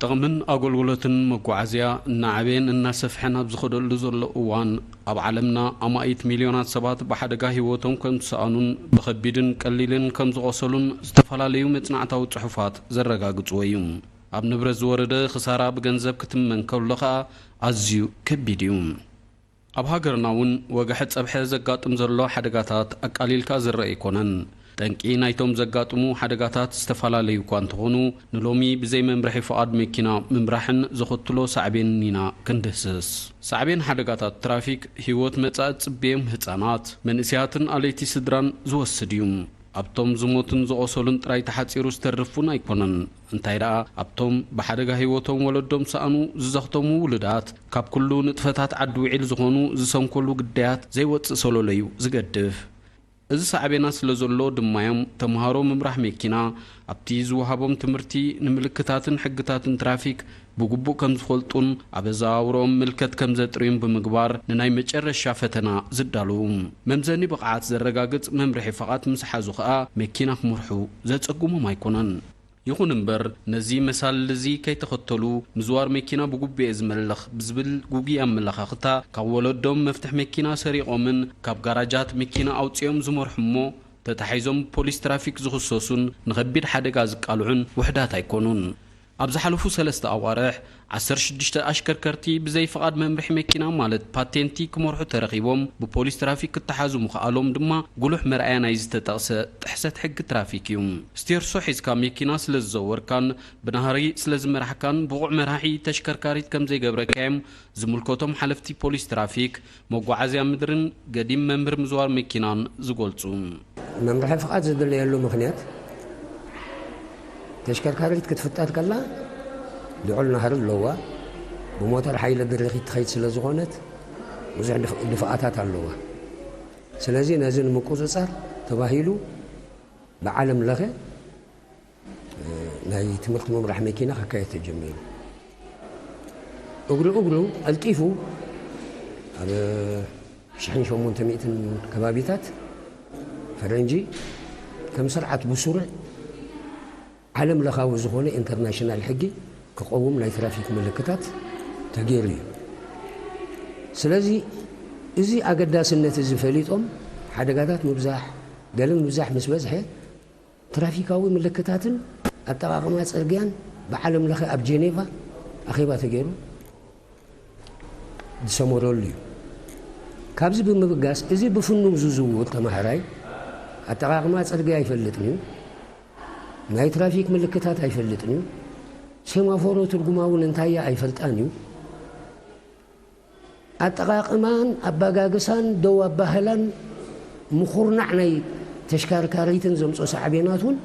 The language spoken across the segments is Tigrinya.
ጥቕምን ኣገልግሎትን መጓዓዝያ እናዓበየን እናሰፍሐን ኣብ ዝኸደሉ ዘሎ እዋን፣ ኣብ ዓለምና ኣማኢት ሚልዮናት ሰባት ብሓደጋ ህይወቶም ከም ዝሰኣኑን ብኸቢድን ቀሊልን ከም ዝቖሰሉን ዝተፈላለዩ መጽናዕታዊ ጽሑፋት ዘረጋግጽዎ እዩ። ኣብ ንብረት ዝወረደ ክሳራ ብገንዘብ ክትመን ከሎ ኸኣ ኣዝዩ ከቢድ እዩ። ኣብ ሃገርና እውን ወግሐ ጸብሐ ዘጋጥም ዘሎ ሓደጋታት ኣቃሊልካ ዝረአ ኣይኮነን። ጠንቂ ናይቶም ዘጋጥሙ ሓደጋታት ዝተፈላለዩ እኳ እንተኾኑ፣ ንሎሚ ብዘይ መምርሒ ፍቓድ መኪና ምምራሕን ዘኸትሎ ሳዕቤን ኢና ክንድህስስ። ሳዕቤን ሓደጋታት ትራፊክ ህይወት መጻኢ ጽብዮም ህጻናት፣ መንእሰያትን ኣለይቲ ስድራን ዝወስድ እዩ። ኣብቶም ዝሞቱን ዝቖሰሉን ጥራይ ተሓጺሩ ዝተርፍ እውን ኣይኮነን። እንታይ ደኣ፣ ኣብቶም ብሓደጋ ህይወቶም ወለዶም ሰኣኑ ዝዘኽተሙ ውሉዳት፣ ካብ ኩሉ ንጥፈታት ዓዲ ውዒል ዝኾኑ ዝሰንከሉ ግዳያት ዘይወጽእ ሰሎሎ እዩ ዝገድፍ። እዚ ሳዕቤና ስለ ዘሎ ድማዮም ተምሃሮ ምምራሕ መኪና ኣብቲ ዝወሃቦም ትምህርቲ ንምልክታትን ሕግታትን ትራፊክ ብግቡእ ከም ዝፈልጡን ኣብ ኣዘዋውሮኦም ምልከት ከም ዘጥርዩን ብምግባር ንናይ መጨረሻ ፈተና ዝዳለዉ። መምዘኒ ብቕዓት ዘረጋግጽ መምርሒ ፍቓድ ምስ ሓዙ ኸኣ መኪና ክመርሑ ዘጸግሞም ኣይኮነን። ይኹን እምበር፣ ነዚ መሳልል እዚ ከይተኸተሉ፣ ምዝዋር መኪና ብግቡእ እየ ዝመልኽ ብዝብል ጉጉይ ኣመለኻኽታ፣ ካብ ወለዶም መፍትሕ መኪና ሰሪቖምን ካብ ጋራጃት መኪና ኣውጺኦም ዝመርሑ እሞ፣ ተታሒዞም ብፖሊስ ትራፊክ ዝኽሰሱን ንኸቢድ ሓደጋ ዝቃልዑን ውሑዳት ኣይኮኑን። ኣብ ዝሓለፉ ሰለስተ ኣዋርሕ፣ ዓሰርተ ሽዱሽተ ኣሽከርከርቲ ብዘይ ፍቓድ መምርሒ መኪና፣ ማለት ፓቴንቲ፣ ክመርሑ ተረኺቦም ብፖሊስ ትራፊክ ክተሓዙ ምኽኣሎም ድማ ጉሉሕ መርኣያ ናይዚ ዝተጠቕሰ ጥሕሰት ሕጊ ትራፊክ እዩ። ስቴርሶ ሒዝካ መኪና ስለ ዝዘወርካን ብናህሪ ስለ ዝመራሕካን ብቑዕ መራሒ ተሽከርካሪት ከም ዘይገብረካዮም ዝምልከቶም ሓለፍቲ ፖሊስ ትራፊክ መጓዓዝያ ምድርን ገዲም መምህር ምዝዋር መኪናን ዝገልጹ። መምርሒ ፍቓድ ዝድለየሉ ምኽንያት፣ ተሽከርካሪት ክትፍጠር ከላ ልዑል ናህሪ ኣለዋ። ብሞተር ሓይሊ ድርኺት ትኸይድ ስለ ዝኾነት ብዙሕ ድፍ-፣ ድፍኣታት ኣለዋ። ስለዚ ነዚ ንምቁጽጻር ተባሂሉ ብዓለም ለኸ፣ እ፣ ናይ ትምህርቲ ምምራሕ መኪና ክካየድ ተጀሚሩ። እግሪ እግሩ ቀልጢፉ ኣብ ሽሕን ሸሞንተ ሚእትን ከባቢታት ፈረንጂ ከም ስርዓት ብስሩዕ ዓለም ለኻዊ ዝኾነ ኢንተርናሽናል ሕጊ ክቐውም ናይ ትራፊክ ምልክታት ተገይሩ እዩ። ስለዚ እዚ ኣገዳስነት እዚ ፈሊጦም ሓደጋታት ምብዛሕ፣ ገለ ምብዛሕ ምስ በዝሐ ትራፊካዊ ምልክታትን ኣጠቓቕማ ጽርግያን ብዓለም ለኸ ኣብ ጀኔቫ ኣኼባ ተገይሩ ዝሰመረሉ እዩ። ካብዚ ብምብጋስ፣ እዚ ብፍኑው ዝዝውር ተማሃራይ ኣጠቓቕማ ጽርግያ ኣይፈልጥን እዩ፣ ናይ ትራፊክ ምልክታት ኣይፈልጥን እዩ፣ ሴማፎሮ ትርጉማ እውን እንታይ እያ ኣይፈልጣን እዩ። ኣጠቓቕማን ኣባጋግሳን ደው ኣባህላን ምኹርናዕ ናይ ተሽከርካሪትን ዘምጾ ሳዕቤናት እውን፣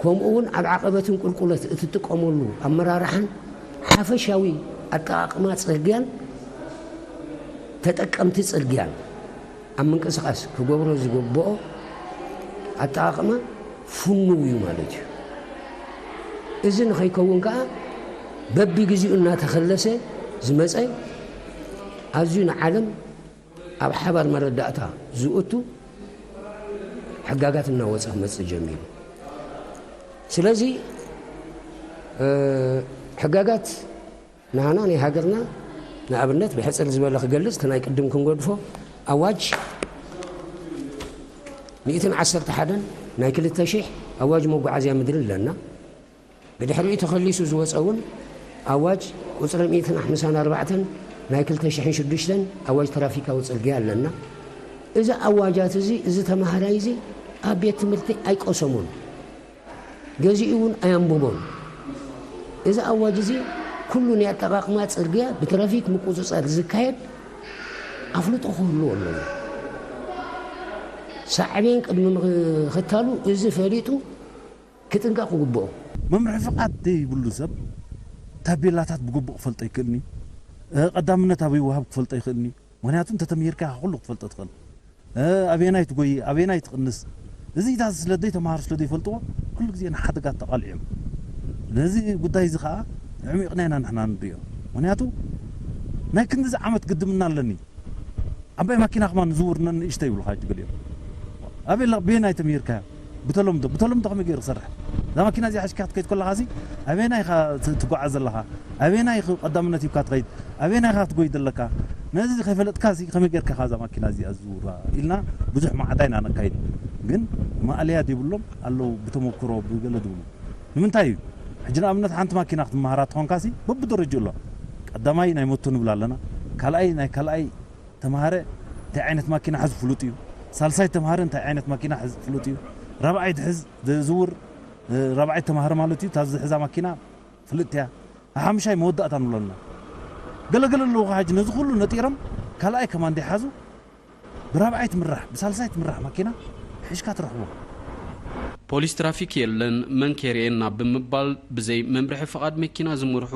ከምኡ እውን ኣብ ዓቐበትን ቁልቁለት እትጥቀመሉ ኣመራርሓን ሓፈሻዊ ኣጠቓቕማ ጽርግያን ተጠቀምቲ ጽርግያን ኣብ ምንቅስቓስ ክገብሮ ዝግብኦ ኣጠቓቕማ ፍኑው እዩ ማለት እዩ። እዚ ንኸይከውን ከኣ በቢግዜኡ እናተኸለሰ ዝመጸ ኣዝዩ ንዓለም ኣብ ሓባር መረዳእታ ዝእቱ ሕጋጋት እናወጸ ክመጽእ ጀሚሩ። ስለዚ፣ እ፣ ሕጋጋት ንሃና ናይ ሃገርና ንኣብነት ብሕጽር ዝበለ ክገልጽ፣ እቲ ናይ ቅድም ክንገድፎ ኣዋጅ ሚእትን ዓሰርተ ሓደን ናይ ክልተ ሽሕ ኣዋጅ መጓዓዝያ ምድሪ ኣለና። ብድሕሪኡ ተኸሊሱ ዝወጸ እውን ኣዋጅ ቁጽሪ ሚእትን ሓምሳን ኣርባዕተን ናይ ክልተ ሽሕን ሽዱሽተን ኣዋጅ ትራፊካዊ ጽርግያ ኣለና። እዚ ኣዋጃት እዚ፣ እዚ ተማሃራይ እዚ ኣብ ቤት ትምህርቲ ኣይቀሰሞን፣ ገዚኡ እውን ኣየንብቦን። እዚ ኣዋጅ እዚ ኩሉ ናይ ኣጠቓቕማ ጽርግያ ብትራፊክ ምቁጽጻር ዝካየድ ኣፍልጦ ክህልዎ ኣለዎ። ሳዕቤን ቅድሚ ምኽታሉ እዚ ፈሊጡ ክጥንቀቕ ይግብኦ። መምርሒ ፍቓድ ዘይብሉ ሰብ ታቤላታት ብግቡእ ክፈልጦ ይክእልኒ። እ፣ ቀዳምነት ኣበይ ወሃብ ክፈልጦ ይክእልኒ። ምኽንያቱ እንተተምሂርካ ኩሉ ክትፈልጦ ትኽእል። እ፣ ኣበየናይ ትጎይ፣ ኣበየናይ ትቕንስ። እዚታት ስለ ዘይተምሃሩ ስለ ዘይፈልጥዎ ኩሉ ግዜ ንሓደጋ ተቓልዑ እዮም። ነዚ ጉዳይ እዚ ኸዓ ኣዕሚቕና ኢና ንሕና ንሪኦ። ምኽንያቱ ናይ ክንድዚ ዓመት ግድምና ኣለኒ። ዓባይ ማኪና ከማን ዝውር ነንእሽተይ ይብሉኻ ሕጂ ገሊኦም። ኣበይ ላ-፣ በየናይ ተምሂርካዮ? ብተለምዶ፣ ብተለምዶ ከመይ ገይሩ ክሰርሕ? እዛ ማኪና እዚኣ ሓሽካ ክትከይድ ከለኻ ሲ ኣበየናይ ኢኻ ት- ትጓዓዝ ዘለኻ? ኣበየናይ ኢኻ ቀዳምነት ሂብካ ትኸይድ? ኣበየናይ ኢኻ ክትጎይ ዘለካ? ነዚ ከይፈለጥካ ሲ ከመይ ጌርካ ኢኻ እዛ ማኪና እዚኣ ዝዝውራ? ኢልና ብዙሕ ማዕዳ ኢና ነካይድ። ግን ማእለያ ዘይብሎም ኣለዉ፣ ብተመክሮ ብገለ ዝብሉ። ንምንታይ እዩ? ሕጂ ንኣብነት ሓንቲ ማኪና ክትመሃራ ትኾንካ ሲ በብደረጅኡ ኣሎ። ቀዳማይ ናይ ሞቶ ንብል ኣለና። ካልኣይ ናይ ካልኣይ ተምሃረ እንታይ ዓይነት ማኪና ሕዝ ፍሉጥ እዩ። ሳልሳይ ተምሃረ እንታይ ዓይነት ማኪና ሕዝ ፍሉጥ እዩ። ራብዓይ ትሕዝ ዝዝውር ራብዓይ ተምሃረ ማለት እዩ። እታ ዝሕዛ ማኪና ፍልጥቲ እያ። ሓሙሻይ መወዳእታ ንብሎ ኣለና። ገለገለ ኣለዉ ከዓ ሕጂ ነዚ ኩሉ ነጢሮም ካልኣይ ከማን ደይሓዙ ብራብዓይ ትምራሕ ብሳልሳይ ትምራሕ ማኪና ሒሽካ ትረኽቦ። ፖሊስ ትራፊክ የለን መን ከይርእየና ብምባል ብዘይ መምርሒ ፍቓድ መኪና ዝመርሑ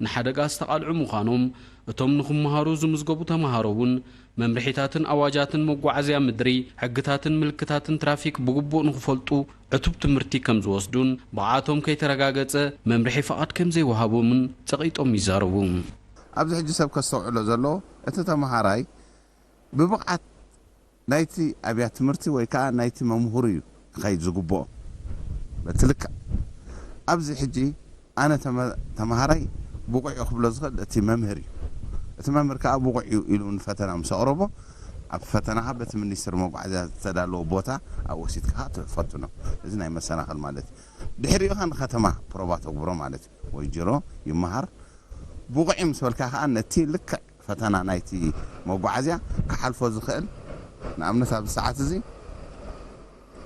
ንሓደጋ ዝተቓልዑ ምዃኖም እቶም ንኽመሃሩ ዝምዝገቡ ተምሃሮ እውን መምርሒታትን ኣዋጃትን መጓዓዝያ ምድሪ ሕግታትን ምልክታትን ትራፊክ ብግቡእ ንኽፈልጡ ዕቱብ ትምህርቲ ከም ዝወስዱን ብቕዓቶም ከይተረጋገጸ መምርሒ ፍቓድ ከም ዘይወሃቦምን ጸቒጦም ይዛረቡ። ኣብዚ ሕጂ ሰብ ከስተውዕሎ ዘለዎ እቲ ተምሃራይ ብብቕዓት ናይቲ ኣብያት ትምህርቲ ወይ ከዓ ናይቲ መምህሩ እዩ ክኸይድ ዝግብኦ። በቲ ልክዕ ኣብዚ ሕጂ ኣነ ተመ- ተምሃራይ ብቑዕ እዩ ክብሎ ዝኽእል እቲ መምህር እዩ። እቲ መምህር ከዓ ብቑዕ እዩ ኢሉ ንፈተና ምስ ኣቕረቦ ኣብቲ ፈተናኻ በቲ ሚኒስትሪ መጓዓዝያ ዝተዳለወ ቦታ ኣብ ወሲድካ ከዓ ትፈትኖ። እዚ ናይ መሰናኽል ማለት እዩ። ድሕሪኡ ከዓ ንከተማ ፕሮባ ተግብሮ ማለት እዩ። ወይ ጅሮ ይመሃር ብቑዕ ምስ በልካ ከዓ ነቲ ልክዕ ፈተና ናይቲ መጓዓዝያ ክሓልፎ ዝኽእል ንኣብነት ኣብዚ ሰዓት እዚ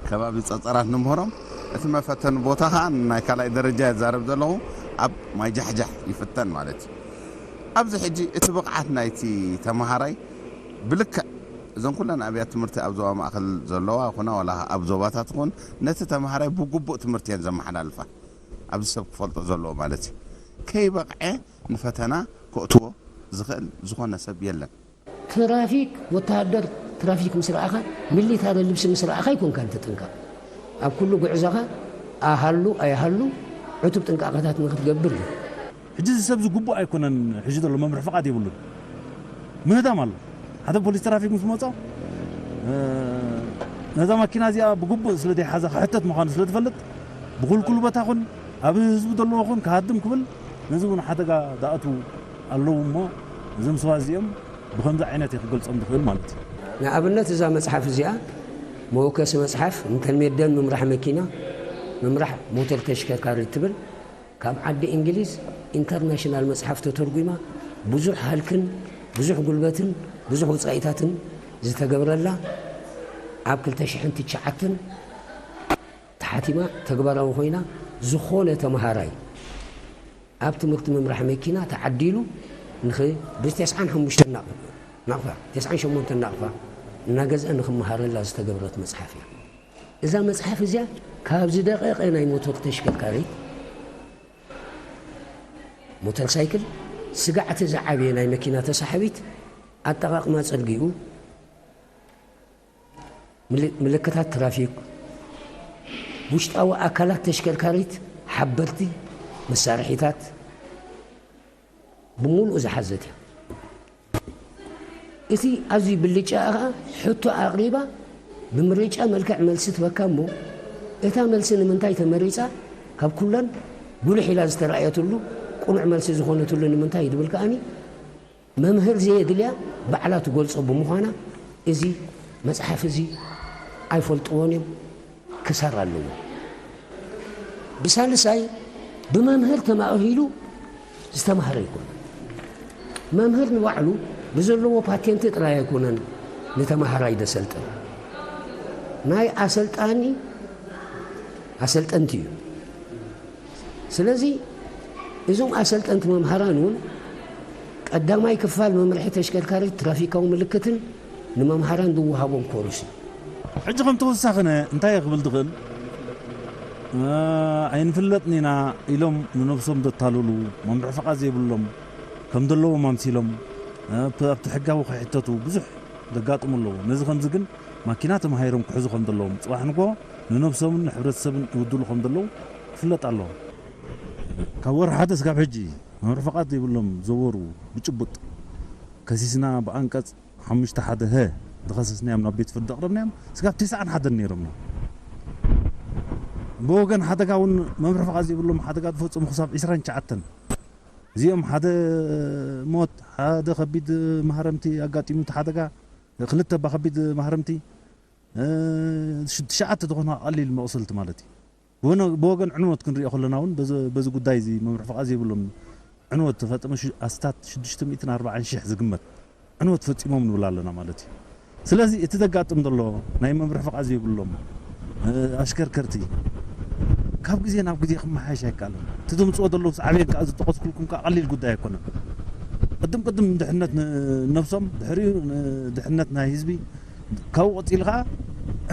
ከባቢ ፀፀራት ንምህሮም እቲ መፈተኒ ቦታ ከዓ ናይ ካልኣይ ደረጃ የዛረብ ዘለኹ ኣብ ማይ ጃሕጃሕ ይፍተን ማለት እዩ። ኣብዚ ሕጂ እቲ ብቕዓት ናይቲ ተምሃራይ ብልክዕ እዘን ኩለን ኣብያት ትምህርቲ ኣብ ዞባ ማእኸል ዘለዋ ይኹና ዋላ ኣብ ዞባታት ይኹን ነቲ ተምሃራይ ብግቡእ ትምህርቲ እየን ዘመሓላልፋ። ኣብዚ ሰብ ክፈልጦ ዘለዎ ማለት እዩ። ከይበቕዐ ንፈተና ከእትዎ ዝኽእል ዝኾነ ሰብ የለን። ትራፊክ ወተሃደር ትራፊክ ምስ ረኣኻ ሚሊታሪ ልብሲ ምስ ረኣኻ ኣይኮንካን ትጥንቀቕ። ኣብ ኩሉ ጉዕዞኻ ኣሃሉ ኣይሃሉ ዕቱብ ጥንቃቐታት ንክትገብር እዩ። ሕጂ እዚ ሰብ እዚ ግቡእ ኣይኮነን ሕጂ ዘሎ መምርሒ ፍቓድ የብሉን። ምህዳም ኣሎ። ሓደ ፖሊስ ትራፊክ ምስ መጾ ነዛ ማኪና እዚኣ ብግቡእ ስለ ዘይሓዛ ክሕተት ምዃኑ ስለ ዝፈልጥ ብኩልኩል ቦታ ኹን ኣብ ህዝቢ ዘለዎ ኹን ክሃድም ክብል ነዚ እውን ሓደጋ ዝኣትዉ ኣለዉ እሞ እዞም ሰባት እዚኦም ብኸምዚ ዓይነት እየ ክገልጾም ዝኽእል ማለት እዩ። ንኣብነት እዛ መጽሓፍ እዚኣ መወከሲ መጽሓፍ ንተልሜደን ምምራሕ መኪና ምምራሕ ሞተር ተሽከርካሪ ትብል ካብ ዓዲ እንግሊዝ ኢንተርናሽናል መጽሓፍ ተተርጒማ ብዙሕ ሃልክን ብዙሕ ጉልበትን ብዙሕ ወጻኢታትን ዝተገብረላ ኣብ ክልተ ሽሕን ትሽዓተን ተሓቲማ ተግባራዊ ኮይና ዝኾነ ተምሃራይ ኣብ ትምህርቲ ምምራሕ መኪና ተዓዲሉ ንኽ ብተስዓን ሓሙሽተን ናቕፋ ናቕፋ ተስዓን ሸሞንተን ናቕፋ እናገዝአ ንኽመሃረላ ዝተገብረት መጽሓፍ እያ። እዛ መጽሓፍ እዚኣ ካብ ዝደቐቐ ናይ ሞተር ተሽከርካሪት ሞተር ሳይክል ስጋዕቲ ዝዓበየ ናይ መኪና ተሳሓቢት ኣጠቓቕማ ጸርጊኡ ምልክታት ትራፊክ ውሽጣዊ ኣካላት ተሽከርካሪት ሓበርቲ መሳርሒታት ብምሉኡ ዝሓዘት እያ። እቲ ኣዝዩ ብልጫ ኸዓ ሕቶ ኣቕሪባ ብምርጫ መልክዕ መልሲ ትበካ እሞ እታ መልሲ ንምንታይ ተመሪፃ ካብ ኩለን ጉልሕ ኢላ ዝተረኣየትሉ ቅኑዕ መልሲ ዝኾነትሉ ንምንታይ እዩ ዝብል ከዓኒ መምህር ዘየድልያ ባዕላ ትገልፆ ብምዃና እዚ መፅሓፍ እዚ ኣይፈልጥዎን እዮም ክሳራ ኣለዎ። ብሳልሳይ ብመምህር ተማእሂሉ ዝተማህረ ኣይኮነን። መምህር ንባዕሉ ብዘለዎ ፓቴንት ጥራይ ኣይኮነን ንተማሃራይ ደሰልጥን ናይ ኣሰልጣኒ ኣሰልጠንቲ እዩ። ስለዚ እዞም ኣሰልጠንቲ መምሃራን እውን ቀዳማይ ክፋል መምርሒ ተሽከርካሪት ትራፊካዊ ምልክትን ንመምሃራን ዝወሃቦም ኮርስ እዩ። ሕጂ ከም ተወሳኺ እንታይ ክብል ዝኽእል ኣይንፍለጥን ኢና ኢሎም ንነብሶም ዘታልሉ መምርሒ ፍቓድ ዘይብሎም ከም ዘለዎም ኣምሲሎም ኣብቲ ሕጋዊ ክሕተቱ ብዙሕ ዘጋጥሙ ኣለዉ። ነዚ ከምዚ ግን ማኪና ተማሂሮም ክሕዙ ከም ዘለዎም ፅባሕ ንጎ ንነብሶምን ንሕብረተሰብን ይውድሉ ከም ዘለዉ ክፍለጥ ኣለዎ። ካብ ወርሒ ሓደ ስጋብ ሕጂ መምርሒ ፍቓድ ዘይብሎም ዘወሩ ብጭቡጥ ከሲስና ብኣንቀፅ ሓሙሽተ ሓደ ሀ ዝኸሰስናዮም ናብ ቤት ፍርዲ ኣቕረብናዮም ስጋብ ተስዓን ሓደን ነይሮምና። ብወገን ሓደጋ እውን መምርሒ ፍቓድ ዘይብሎም ሓደጋ ዝፈጸሙ ክሳብ ዕስራን ትሽዓተን። እዚኦም ሓደ ሞት፣ ሓደ ከቢድ ማህረምቲ ኣጋጢሙ፣ እቲ ሓደጋ ክልተ እባ ከቢድ ማህረምቲ፣ እ፣ ትሽዓተ ዝኾኑ ቀሊል መቕሰልቲ ማለት እዩ። ብወነ-፣ ብወገን ዕንወት ክንሪኦ ከለና እውን በዚ፣ በዚ ጉዳይ እዚ መምርሒ ፍቓድ ዘይብሎም ዕንወት ተፈጸመ ሽ-፣ ኣስታት ሽዱሽተ ሚእትን ኣርባዓን ሽሕ ዝግመት ዕንወት ፈጺሞም ንብል ኣለና ማለት እዩ። ስለዚ እቲ ዘጋጥም ዘሎ ናይ መምርሒ ፍቓድ ዘይብሎም፣ እ፣ ኣሽከርከርቲ ካብ ግዜ ናብ ግዜ ክመሓየሽ ኣይከኣልን። እቲ ዘምጽኦ ዘለዉ ሳዕቤን ከኣ ዝጠቐስኩልኩም ከኣ ቀሊል ጉዳይ ኣይኮነን። ቅድም ቅድም ንድሕነት ን-፣ ነብሶም፣ ድሕሪኡ ንድሕነት ናይ ህዝቢ፣ ካብኡ ቀጺሉ ከኣ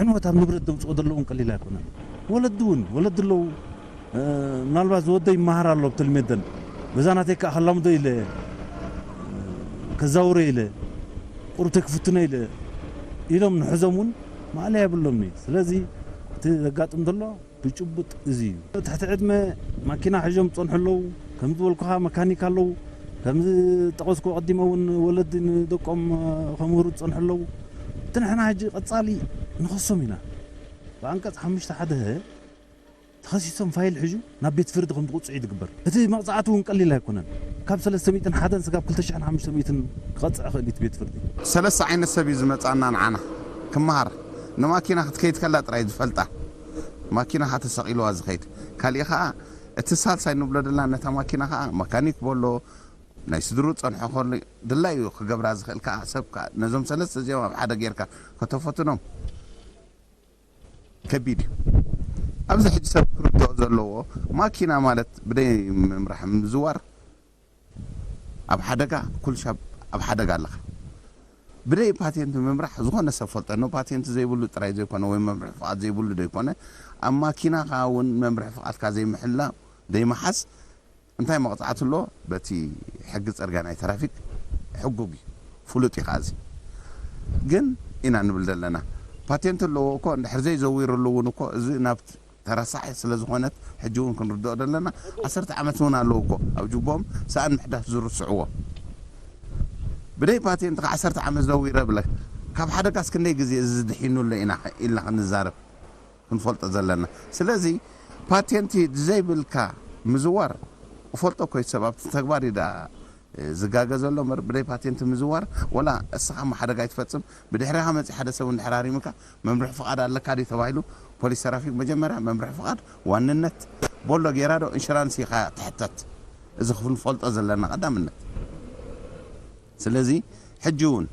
ዕንወት ኣብ ንብረት ዘምጽኦ ዘለዉ እውን ቀሊል ኣይኮነን። ወለዲ እውን፣ ወለዲ ኣለዉ፣ እ፣ ምናልባት ዝወደይ ይመሃር ኣሎ ኣብ ተልሜደን፣ በዛ ናተይ ከኣ ከላምዶ ኢለ፣ ከዛውሮ ኢለ፣ ቁሩብተይ ክፍትኖ ኢለ ኢሎም ንሕዞም እውን ማእለያ የብሎምን እዩ። ስለዚ እቲ ዘጋጥም ዘሎ ብጭቡጥ እዚ እዩ። ትሕቲ ዕድመ ማኪና ሒዞም ዝጸንሑ ኣለዉ። ከም ዝበልኩኻ መካኒክ ኣለዉ። ከም ዝጠቐስኩ ኣቐዲመ እውን ወለዲ ንደቆም፣ እ፣ ከምህሩ ዝጸንሑ ኣለዉ። እቲ ንሕና ሕጂ ቀጻሊ ንኸሶም ኢና። ብኣንቀጽ ሓሙሽተ ሓደ ተኸሲሶም ፋይል ሒዙ ናብ ቤት ፍርዲ ከም ዝቕጽዑ እዩ ዝግበር። እቲ መቕጻዕቲ እውን ቀሊል ኣይኮነን። ካብ ሰለስተ ሚእትን ሓደን ስጋብ ክልተ ሽሕን ሓሙሽተ ሚእትን ክቐጽዕ ይኽእል እዩ እቲ ቤት ፍርዲ። ሰለስተ ዓይነት ሰብ እዩ ዝመጻና ንዓና ክመሃር። ንማኪና ክትከይድ ከላ ጥራይ ዝፈልጣ። ማኪና ከኣ ተሰቒልዋ ዝኸይድ። ካሊእ ከኣ እቲ ሳልሳይ ንብሎ ደላ ነታ ማኪና ከኣ መካኒክ በሎ፣ ናይ ስድሩ ጸንሖ ከሎ ድላዩ ክገብራ ዝኽእል ከኣ ሰብ ከኣ ነዞም ሰለስተ እዚኦም ኣብ ሓደ ጌርካ ከተፈትኖም ከቢድ እዩ። ኣብዚ ሕጂ ሰብ ክርድኦ ዘለዎ ማኪና ማለት ብደይ ምምራሕ ምዝዋር ኣብ ሓደጋ፣ ኩሉ ሻብ ኣብ ሓደጋ ኣለኻ። ብደይ ፓቴንት ምምራሕ ዝኾነ ሰብ ፈልጦ፣ ኖ ፓቴንት ዘይብሉ ጥራይ ዘይኮነ ወይ መምርሒ ፍቓድ ዘይብሉ ዘይኮነ፣ ኣብ ማኪናኻ እውን መምርሒ ፍቓድካ ዘይምሕላው፣ ዘይምሓዝ እንታይ መቕጻዕቲ ኣለዎ? በቲ ሕጊ ጽርግያ ናይ ትራፊክ ሕጉግ እዩ፣ ፍሉጥ እዩ። ከኣዚ ግን ኢና ንብል ዘለና። ፓቴንት ኣለዎ እኮ፣ እንድሕር ዘይዘዊርሉ እውን እኮ፣ እዚ ናብ ተረሳሒ ስለ ዝኾነት፣ ሕጂ እውን ክንርድኦ ዘለና፣ ዓሰርተ ዓመት እውን ኣለዉ እኮ፣ ኣብ ጅቦም ሰኣን ምሕዳስ ዝርስዕዎ። ብደይ ፓቴንት ከ ዓሰርተ ዓመት ዘዊረ ብለ፣ ካብ ሓደጋስ ክንደይ ግዜ እዚ ድሒኑ ኣሎ ኢና ኢልና ክንዛረብ ክንፈልጦ ዘለና። ስለዚ ፓቴንቲ ዘይብልካ ምዝዋር እፈልጦ እኮ እዩ፣ ሰብ ኣብቲ ተግባር እዩ ደኣ ዝጋገ ዘሎ እምበር፣ ብደይ ፓቴንቲ ምዝዋር፣ ወላ እስኻ እሞ ሓደጋ ኣይትፈጽም፣ ብድሕሪኻ መጺእ ሓደ ሰብ እንድሕር ሃሪሙካ መምርሒ ፍቓድ ኣለካ ድዩ ተባሂሉ፣ ፖሊስ ትራፊክ መጀመርያ መምርሒ ፍቓድ ዋንነት ቦሎ ጌራ ዶ ኢንሹራንስ ኢኻ ትሕተት። እዚ ክንፈልጦ ዘለና ቀዳምነት። ስለዚ ሕጂ እውን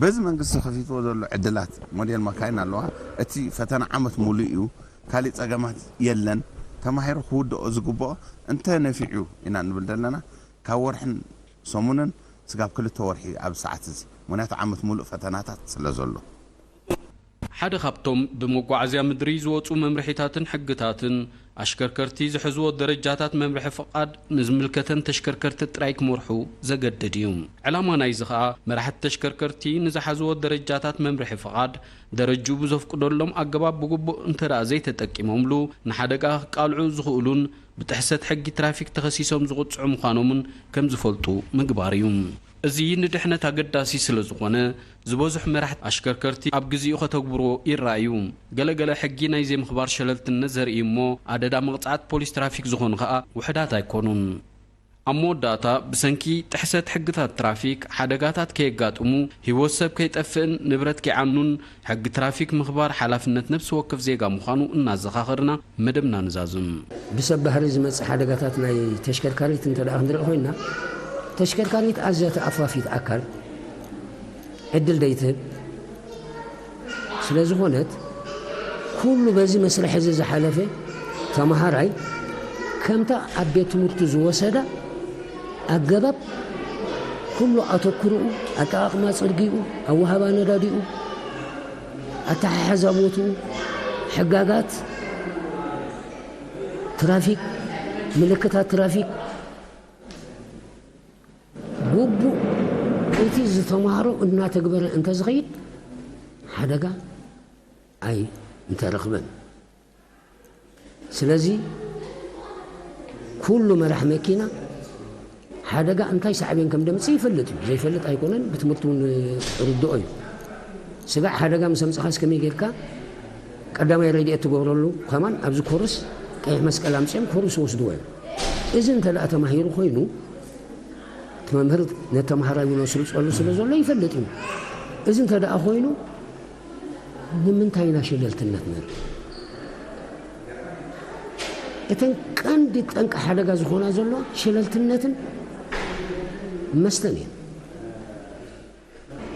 በዚ መንግስቲ ከፊትዎ ዘሎ ዕድላት ሞዴል መካይን ኣለዋ። እቲ ፈተና ዓመት ሙሉእ እዩ። ካሊእ ጸገማት የለን። ተማሂሩ ክውድኦ ዝግብኦ እንተ ነፊዑ ኢና ንብል ዘለና። ካብ ወርሕን ሰሙንን ስጋብ ክልተ ወርሒ ኣብዚ ሰዓት እዚ። ምኽንያቱ ዓመት ሙሉእ ፈተናታት ስለ ዘሎ። ሓደ ካብቶም ብመጓዓዝያ ምድሪ ዝወጹ መምርሒታትን ሕግታትን፣ ኣሽከርከርቲ ዝሕዝዎ ደረጃታት መምርሒ ፍቓድ ንዝምልከተን ተሽከርከርቲ ጥራይ ክመርሑ ዘገድድ እዩ። ዕላማ ናይዚ ኸኣ፣ መራሕቲ ተሽከርከርቲ ንዝሓዝዎ ደረጃታት መምርሒ ፍቓድ ደረጅኡ ብዘፍቅደሎም ኣገባብ ብግቡእ እንተ ደኣ ዘይተጠቂሞምሉ፣ ንሓደጋ ክቃልዑ ዝኽእሉን ብጥሕሰት ሕጊ ትራፊክ ተኸሲሶም ዝቕጽዑ ምዃኖምን ከም ዝፈልጡ ምግባር እዩ። እዚ ንድሕነት ኣገዳሲ ስለ ዝኾነ፣ ዝበዝሑ መራሕቲ ኣሽከርከርቲ ኣብ ግዜኡ ከተግብርዎ ይረኣዩ። ገለ ገለ ሕጊ ናይ ዘይምኽባር ሸለልትነት ዘርእዩ እሞ፣ ኣደዳ መቕጻዕቲ ፖሊስ ትራፊክ ዝኾኑ ኸኣ ውሑዳት ኣይኮኑን። ኣብ መወዳእታ፣ ብሰንኪ ጥሕሰት ሕግታት ትራፊክ፣ ሓደጋታት ከየጋጥሙ፣ ህይወት ሰብ ከይጠፍእን ንብረት ከይዓኑን፣ ሕጊ ትራፊክ ምኽባር ሓላፍነት ነፍሲ ወከፍ ዜጋ ምዃኑ እናዘኻኸርና፣ መደብና ንዛዝም። ብሰብ ባህሪ ዝመጽእ ሓደጋታት ናይ ተሽከርካሪት እንተ ደኣ ክንርኢ ኮይንና፣ ተሽከርካሪት ኣዝያ ተኣፋፊት ኣካል ዕድል ደይትህብ ስለ ዝኾነት፣ ኩሉ በዚ መስርሕ እዚ ዝሓለፈ ተመሃራይ፣ ከምታ ኣብ ቤት ትምህርቲ ዝወሰዳ ኣገባብ፣ ኩሉ ኣተኩሮኡ፣ ኣጠቓቕማ ጽርግይኡ፣ ኣወሃባ ነዳዲኡ፣ ኣተሓሕዛ ቦትኡ፣ ሕጋጋት ትራፊክ፣ ምልክታት ትራፊክ፣ ግቡእ እቲ ዝተማህሮ እናተግበረ እንተዝኸይድ፣ ሓደጋ ኣይ እንተረኽበን። ስለዚ፣ ኩሉ መራሕ መኪና ሓደጋ እንታይ ሳዕቤን ከም ደምጽእ ይፈልጥ እዩ። ዘይፈልጥ ኣይኮነን፣ ብትምህርቲ እውን ርድኦ እዩ። ስጋዕ ሓደጋ ምስ ኣምጻኻስ ከመይ ጌርካ ቀዳማይ ረድኤት ትገብረሉ ከማን ኣብዚ ኮርስ ቀይሕ መስቀል ኣምፅኦም ኮርስ ይወስድዎ እዮም። እዚ እንተ ደኣ ተማሂሩ ኮይኑ እቲ መምህር ነቲ ተምሃራይ እውን ስርፀሉ ስለ ዘሎ ይፈልጥ እዩ። እዚ እንተ ደኣ ኮይኑ ንምንታይ ኢና ሸለልትነት ንርኢ? እተን ቀንዲ ጠንቂ ሓደጋ ዝኾና ዘለዋ ሸለልትነትን መስተን እየን።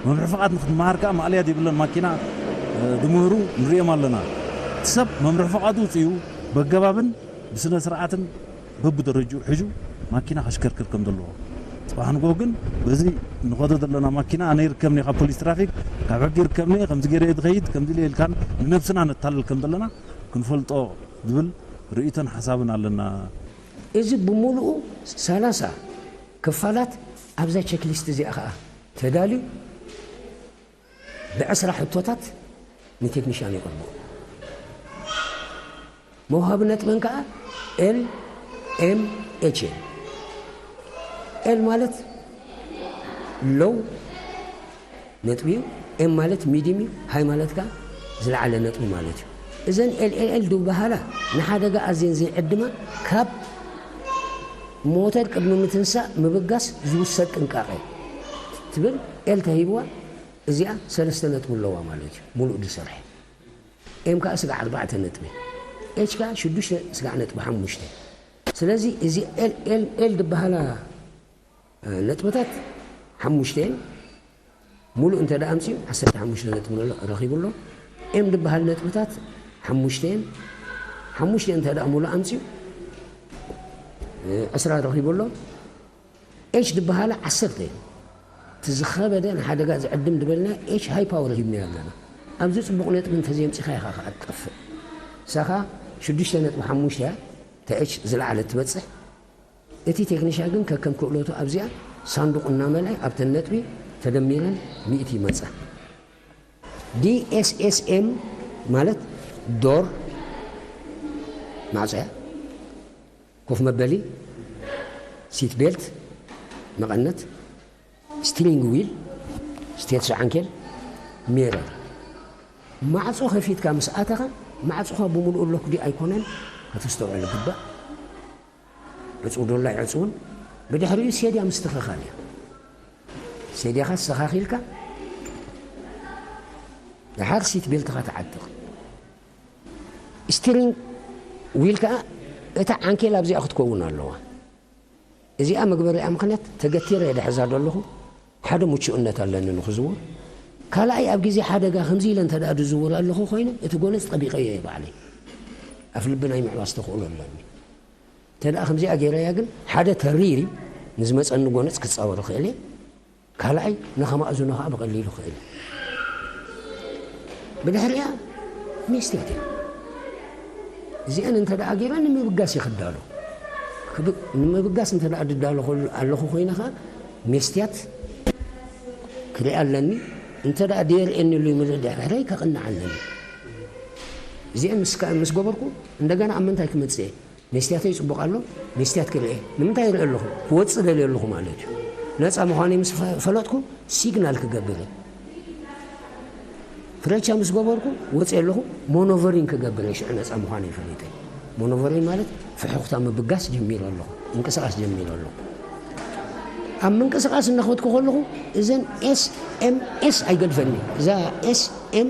መምርሒ ፍቓድ ንክትመሃር ከዓ ማእለያ ዘይብለን ማኪና ድምህሩ ንሪኦም ኣለና። እቲ ሰብ መምርሒ ፍቓዱ ውፅኡ በገባብን ብስነ ስርዓትን በብደረጅኡ ሒዙ ማኪና ከሽከርክር ከም ዘለዎ። ፅባሕ ንጎ ግን በዚ ንኸዶ ዘለና ማኪና ኣነ ይርከብኒ ካብ ፖሊስ ትራፊክ ካብ ሕጊ ይርከብኒ ከምዚ ገይረ ዝኸይድ ከምዚ ኢለ ኢልካን ንነብስና ነታልል ከም ዘለና ክንፈልጦ ዝብል ርእይቶን ሓሳብን ኣለና። እዚ ብምሉኡ ሰላሳ ክፋላት ኣብዛ ቸክሊስት እዚኣ ኸዓ ተዳልዩ ብዕስራ ሕቶታት ንቴክኒሻን የቕርቡ። መውሃቢ ነጥበን ከዓ ኤል ኤም ኤች እየን። ኤል ማለት ሎው ነጥቢ እዩ። ኤም ማለት ሚድም እዩ። ሃይ ማለት ከዓ ዝለዓለ ነጥቢ ማለት እዩ። እዘን ኤል ኤል ኤል ዝበሃላ ንሓደጋ ኣዝየን ዘይዕድማ ካብ ሞተር ቅድሚ ምትንሳእ ምብጋስ ዝውሰድ ጥንቃቐ ትብል ኤል ተሂብዋ። እዚኣ ሰለስተ ነጥቢ ኣለዋ ማለት እዩ። ሙሉእ ዝሰርሐ ኤም ከዓ ስጋዕ ኣርባዕተ ነጥቢ ኤች ከዓ ሽዱሽተ ስጋዕ ነጥቢ ሓሙሽተ። ስለዚ እዚ ኤል ኤል ኤል ዝበሃላ ነጥብታት ሓሙሽተ እየን። ሙሉእ እንተ ደኣ ኣምፅኡ ዓሰርተ ሓሙሽተ ነጥቢ ረኺቡ ኣሎ። ኤም ዝበሃል ነጥብታት ሓሙሽተ እየን። ሓሙሽተ እንተ ደኣ ሙሉእ ኣምፅኡ ዕስራ ረኺቡ ኣሎ። ኤች ዝበሃላ ዓሰርተ እየን። እቲ ዝኸበደ ንሓደጋ ዝዕድም ዝበልና ኤች ሃይ ፓወር ሂብናዮ ኣለና። ኣብዚ ፅቡቕ ነጥቢ እንተዘየምፂኻ ኢኻ ከዓ ትጠፍእ። ሳኻ ሽዱሽተ ነጥቢ ሓሙሽተ እያ፣ እታ ኤች ዝለዓለት ትበፅሕ። እቲ ቴክኒሻ ግን ከከም ክእለቱ ኣብዚኣ ሳንዱቕ እናመልአ ኣብተን ነጥቢ ተደሚረን ሚእቲ ይመፃ። ዲ ኤስ ኤስ ኤም ማለት ዶር ማዕፀያ፣ ኮፍ መበሊ፣ ሲት ቤልት መቐነት፣ ስቲሪንግ ዊል፣ ስቴርስ ዓንኬል፣ ሚረር። ማዕፆ ከፊትካ ምስ ኣተኻ ማዕፆኻ ብምሉኡ ሎክ ድዩ ኣይኮነን ከተስተውዕል ይግባእ። ዕፅው ዶ ኣሎ ኣይዕፅውን። ብድሕሪኡ ሴድያ ምስትኽኻል እያ። ሴድያኻ ኣስተኻኺልካ ድሓር ሲት ቤልትኻ ትዓጥቕ። ስቲሪንግ ዊል ከዓ እታ ዓንኬል ኣብዚኣ ክትከውን ኣለዋ። እዚኣ መግበሪኣ ምኽንያት ተገቲረ እየ ድሕዛ ዘለኹ። ሓደ ምቹእነት ኣለኒ ንኽዝውር። ካልኣይ ኣብ ግዜ ሓደጋ ከምዚ ኢለ እንተ ደኣ ድዝውር ኣለኹ ኮይነ እቲ ጎነጽ ጠቢቐዮ እየ ባዕለይ። ኣፍ ልቢ ናይ ምዕባስ ተኽእሎ ኣለኒ። እንተ ደኣ ከምዚኣ ገይረያ ግን ሓደ ተሪር እዩ ንዝመጸኒ ጎነጽ ክጻወር እኽእል እየ። ካልኣይ ንኸማእዝኖ ኸዓ ብቐሊሉ ኽእል እዩ። ብድሕሪኣ ሜስትያት እያ። እዚአን እንተ ደኣ ገይረ ንምብጋስ እየ ክዳሎ። ክብ- ንምብጋስ እንተ ደኣ ድዳሎ ኸሉ- ኣለኹ ኮይነ ኸዓ ሜስትያት ክሪኣ ኣለኒ። እንተ ደኣ ደየርኤኒ ኢሉ ይምልእ ድሕረይ ከቕንዕ ኣለኒ። እዚአን ምስ ከ- ምስ ገበርኩ እንደገና ኣብ ምንታይ ክመጽእ እየ? ሜስትያተይ ጽቡቕ ኣሎ፣ ሜስትያት ክርኤ። ንምንታይ ይርኢ ኣለኹ? ክወጽእ ደልየ ኣለኹ ማለት እዩ። ነጻ ምዃነይ ምስ ፈ- ፈለጥኩ ሲግናል ክገብር እየ። ፍረቻ ምስ ገበርኩ ወጽየ ኣለኹ፣ ሞኖቨሪን ክገብር እየ። ሽዑ ነጻ ምዃነይ ፈሊጠ። ሞኖቨሪን ማለት ፍሑኽታ ምብጋስ ጀሚረ ኣለኹ፣ ምንቅስቓስ ጀሚረ ኣለኹ። ኣብ ምንቅስቓስ እናኸድኩ ከለኹ እዘን ኤስ ኤም ኤስ ኣይገድፈኒ። እዛ ኤስ ኤም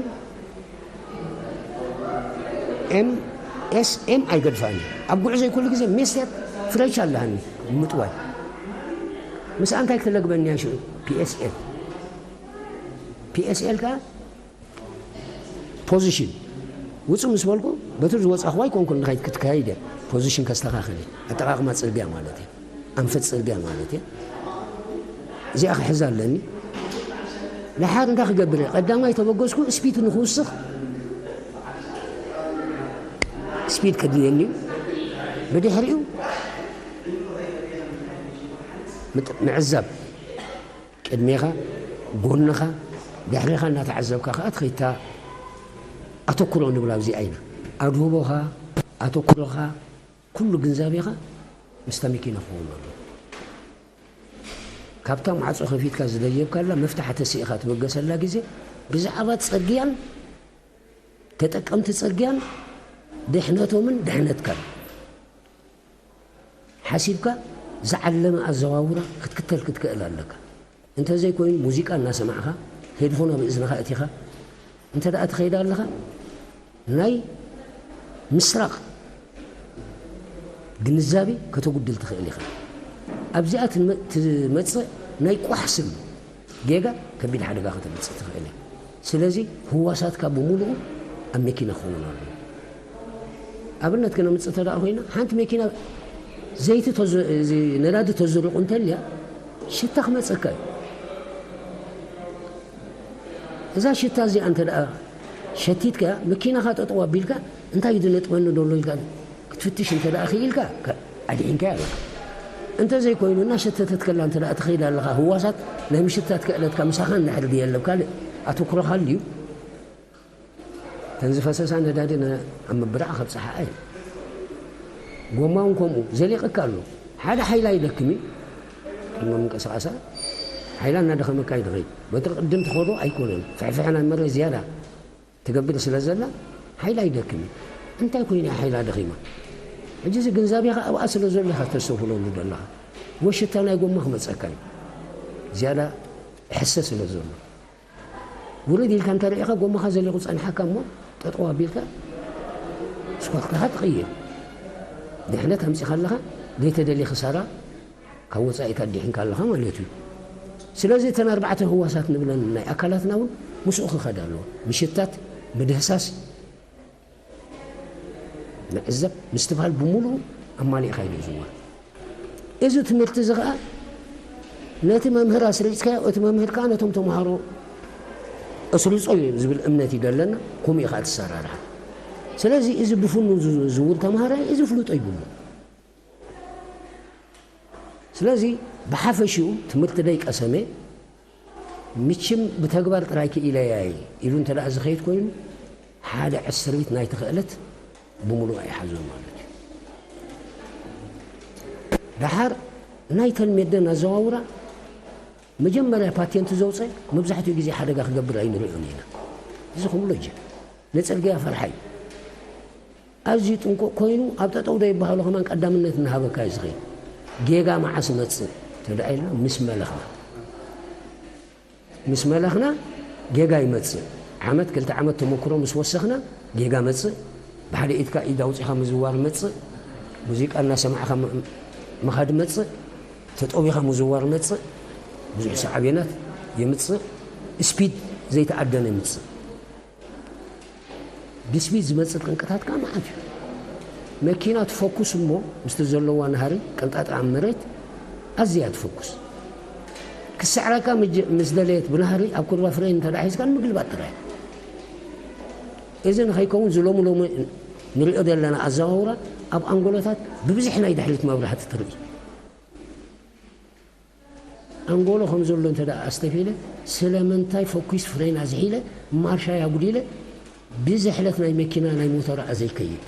ኤም ኤስ ኤም ኣይገድፋኒ። ኣብ ጉዕዞይ ኩሉ ግዜ ሜስትያት ፍረቻ ኣለሃኒ ምጥዋይ። ምስኣ እንታይ ክተለግበኒ እያ ሽዑ? ፒ ኤስ ኤል። ፒ ኤስ ኤል ከኣ ፖዚሽን ውጹ ምስ በልኩ በቲ ዝወጻኹዋ ኣይኮንኩን ንኸይድ ክትካይድ እያ። ፖዚሽን ከስተኻኽል እየ። ኣጠቓቕማ ጽርግያ ማለት እየ። ኣንፈት ጽርግያ ማለት እየ። እዚኣ ክሕዛ ኣለኒ። ደሓር እንታይ ክገብር እየ? ቀዳማይ ተበገስኩ ስፒድ ንክውስኽ ስፒድ ከድልየኒ እዩ። ብድሕሪኡ ምጥ- ምዕዛብ ቅድሜኻ ጎንኻ ድሕሬኻ እናተዓዘብካ ከዓ ትኸይታ ኣተኩሮ ንብላ ኣብዚኣ ኢና ኣድህቦኻ ኣተኩሮኻ ኩሉ ግንዛቤኻ ምስታ መኪና ክኸውን ኣለዎ። ካብታ ማዕጾ ከፊትካ ዝደየብካላ መፍትሓ ተሲእኻ ትበገሰላ ግዜ ብዛዕባ ጽርግያን ተጠቀምቲ ጽርግያን ድሕነቶምን ድሕነትካን ሓሲብካ ዝዓለመ ኣዘዋውራ ክትክተል ክትክእል ኣለካ። እንተዘይኮይኑ ሙዚቃ እናሰማዕኻ ሄድፎን ኣብ እዝንኻ እቲኻ እንተ ደኣ ትኸይድ ኣለኻ ናይ ምስራቕ ግንዛቤ ከተጉድል ትኽእል ኢኻ። ኣብዚኣ ትመ- ትመጽእ ናይ ቋሕ ስም ጌጋ ከቢድ ሓደጋ ከተምጽእ ትኽእል እያ። ስለዚ ህዋሳትካ ብምሉኡ ኣብ መኪና ክኸውን ኣለዎ። ኣብነት ከነምጽእ እንተ ደኣ ኮይና ሓንቲ መኪና ዘይቲ ተዘ- እዚ ነዳዲ ተዘሪቑ እንተልያ ሽታ ክመጸካ እዩ። እዛ ሽታ እዚኣ እንተ ደኣ ሸቲትካ መኪናኻ ጠጠው ኣቢልካ እንታይ እዩ ዝነጥበኒ ዘሎ ኢልካ ክትፍትሽ እንተ ደኣ ክኢልካ ከ- ኣድሒንካ ኣለካ። እንተ ዘይኮይኑ እናሸተተት ከላ እንተ ደኣ ትኸይድ ኣለኻ ህዋሳት ናይ ምሽታት ክእለትካ ምሳኻ እንድሕር ድየለብ ካልእ ኣተኩሮኻ ኣልዩ ተን ዝፈሰሳ ነዳዲ ነ- ኣብ ምብራዕ ከብፅሓ እየ። ጎማ እውን ከምኡ ዘሊቕካ ኣሎ። ሓደ ሓይላ ይደክም እዩ። ቅድሚ ምንቅስቃሳ ሓይላ እናደኸመካ ይድኸይ። በቲ ቅድም ትኸዶ ኣይኮነን። ፍሕፍሕ ናይ መሬት ዝያዳ ትገብር ስለ ዘላ ሓይላ ይደክም እዩ። እንታይ ኮይኑ ሓይላ ደኺማ? ሕጂ እዚ ግንዛቤኻ ኣብኣ ስለ ዘሎ ኢኻ ተስተውህለሉ ዘለኻ። ወሽታ ናይ ጎማ ክመፀካ እዩ። ዝያዳ ሕሰ ስለ ዘሎ ውርድ ኢልካ እንተሪኢኻ ጎማኻ ዘሊቑ ጸንሓካ እሞ ጠጠው ኣቢልካ ስፖርትካ ትቕይር። ድሕነት ኣምጺኻ ኣለኻ፣ ዘይተደልየ ክሳራ ካብ ወጻኢታት ኣዲሒንካ ኣለኻ ማለት እዩ። ስለዚ እተን ኣርባዕተ ህዋሳት ንብለን ናይ ኣካላትና እውን ምስኡ ክኸዳ ኣለዎ። ምሽታት፣ ምድህሳስ፣ ንዕዘብ ምስትብሃል ብምሉኡ ኣማሊእካ እዩ ዝዝወር። እዚ ትምህርቲ እዚ ኸኣ ነቲ መምህር ኣስሪጽካዮ እቲ መምህር ከኣ ነቶም ተምሃሮ ኣስሪጾ እዩ ዝብል እምነት እዩ ዘለና። ከምኡ እዩ ከኣ እቲ ኣሰራርሓ። ስለዚ እዚ ብፍኑ ዝዝውር ተምሃራይ እዚ ፍሉጦ ይብሉ። ስለዚ ብሓፈሽኡ ትምህርቲ ደይ ቀሰመ ምችም ብተግባር ጥራይ ክኢለያ እየ ኢሉ እንተ ደኣ ዝኸይድ ኮይኑ ሓደ ዕስርቢት ናይቲ ክእለት ብምሉእ ኣይሓዞን ማለት እዩ። ደሓር ናይተን ሜደን ኣዘዋውራ መጀመርያ ፓቴንት ዘውፀ መብዛሕትኡ ግዜ ሓደጋ ክገብር ኣይንሪኦን ኢና። እዚ ከምኡ ሎጂ ንፅርግያ ፈርሓ እዩ። ኣዝዩ ጥንቁቕ ኮይኑ ኣብ ጠጠው ዶ ይበሃሉ ከማን ቀዳምነት እናሃበካ እዩ ዝኸይድ። ጌጋ መዓስ ይመፅእ ተደኣ ኢልና ምስ መለኽና ምስ መለኽና ጌጋ ይመፅእ። ዓመት ክልተ ዓመት ተመክሮ ምስ ወሰኽና ጌጋ መፅእ። ብሓደ ኢድካ ኢድ ኣውፂኻ ምዝዋር መፅእ። ሙዚቃ እናሰማዕኻ ም- ምኻድ መፅእ። ተጠዊኻ ምዝዋር መፅእ። ብዙሕ ሳዕቤናት የምፅእ። ስፒድ ዘይተኣደነ ይምፅእ። ብስፒድ ዝመፅእ ጠንቅታት ከዓ መዓት እዩ። መኪና ትፈኩስ እሞ ምስቲ ዘለዋ ናህሪ ቅንጣጣ ኣብ መሬት ኣዝያ ትፈኩስ። ክስዕረካ ምጅ- ምስ ደለየት ብናህሪ ኣብ ኩርባ ፍሬን እንተ ሒዝካ ንምግልባጥ ጥራይ። እዚ ንኸይከውን ዝሎሚ ሎሚ ንሪኦ ዘለና ኣዘዋውራ ኣብ ኣንጎሎታት ብብዝሒ ናይ ድሕሪት መብራህቲ ትርኢ። ኣንጎሎ ከም ዘሎ እንተ ደኣ ኣስተፊለ ስለምንታይ ፈኩስ ፍሬን ኣዝሒለ ማርሻይ ኣጉዲለ ብዝሕለት ናይ መኪና ናይ ሞተር ኣዘይከይድ